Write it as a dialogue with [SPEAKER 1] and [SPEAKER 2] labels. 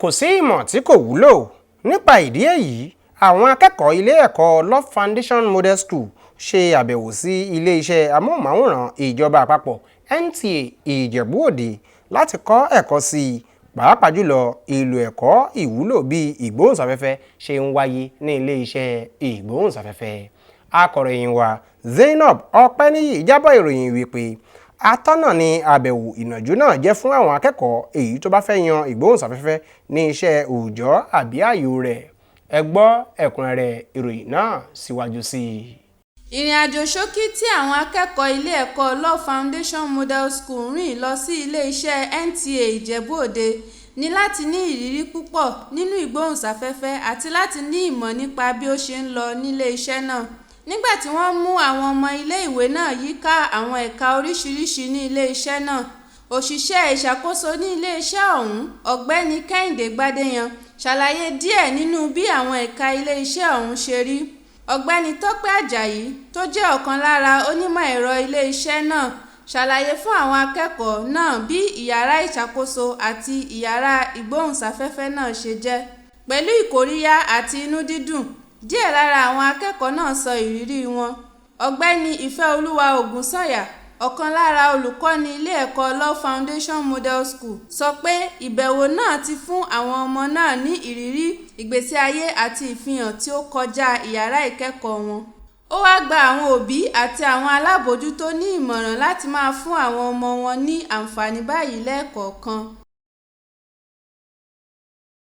[SPEAKER 1] Kò sí ìmọ̀ tí kò wúlò. Nípa ìdí èyí, àwọn akẹ́kọ̀ọ́ ilé ẹ̀kọ́ Love Foundation Model School ṣe àbẹ̀wò sí ilé iṣẹ́ amóhùnmáwòrán ìjọba àpapọ̀ NTA Ìjẹ̀bú Òde láti kọ́ ẹ̀kọ́ sí i, pàápàá jùlọ ìlò ẹ̀kọ́ ìwúlò bí ìgbóhùnsáfẹ́fẹ́ ṣe ń wáyé ní ilé iṣẹ́ ìgbóhùnsáfẹ́fẹ́. Akọ̀ròyìn wa Zainab Ọpẹ́níyì jábọ̀ ìròyìn wípé atọ́nà ni àbẹ̀wò ìnàjú náà jẹ́ fún àwọn akẹ́kọ̀ọ́ èyí tó bá fẹ́ yan ìgbóhùnsáfẹ́fẹ́ ní iṣẹ́ òòjọ́ àbí ààyò rẹ̀. Ẹ gbọ́ ẹ̀kúnrẹ́rẹ́ ìròyìn náà síwájú sí i.
[SPEAKER 2] Ìrìn àjò ṣókí tí àwọn akẹ́kọ̀ọ́ ilé ẹ̀kọ́ Love Foundation Model School rìn lọ sí ilé iṣẹ́ NTA Ìjẹ̀bú Òde ní láti ní ìrírí púpọ̀ nínú ìgbóhùnsáfẹ́fẹ́ àti láti ní ìmọ̀ nípa bí ó ṣe ń lọ nílé iṣẹ́ náà. Nígbà tí wọ́n mú àwọn ọmọ ilé ìwé náà yíká àwọn ẹ̀ka oríṣiríṣi ní ilé iṣẹ́ náà, òṣìṣẹ́ ìṣàkóso ní ilé iṣẹ́ ọ̀hún, Ọ̀gbẹ́ni Kẹ́hìndé Gbádéyan, ṣàlàyé díẹ̀ nínú bí àwọn ẹ̀ka ilé iṣẹ́ ọ̀hún ṣe rí. Ọ̀gbẹ́ni Tọ́pẹ́ Àjàyí, tó jẹ́ ọ̀kan lára onímọ̀ ẹ̀rọ ilé iṣẹ́ náà, ṣàlàyé fún àwọn akẹ́kọ̀ọ́ náà bí ìyàrá ìṣàkóso àti ìyàrá ìgbóhùnsáfẹ́fẹ́ náà ṣe jẹ́. Pẹ̀lú ìkóríyá àti inú dídùn, díẹ̀ lára àwọn akẹ́kọ̀ọ́ náà sọ ìrírí wọn. Ọ̀gbẹ́ni Ìfẹ́olúwa Ògúnsànyà, ọ̀kan lára olùkọ́ní ilé ẹ̀kọ́ Love Foundation Model School, sọ pé ìbẹ̀wò náà ti fún àwọn ọmọ náà ní ìrírí ìgbésí ayé àti ìfihàn tí ó kọjá ìyàrá ìkẹ́kọ̀ọ́ wọn. Ó wáá gba àwọn òbí àti àwọn alábòójútó ní ìmọ̀ràn láti máa fún àwọn ọmọ wọn ní àǹfààní báyìí lẹ́ẹ̀kọ̀ọ̀kan.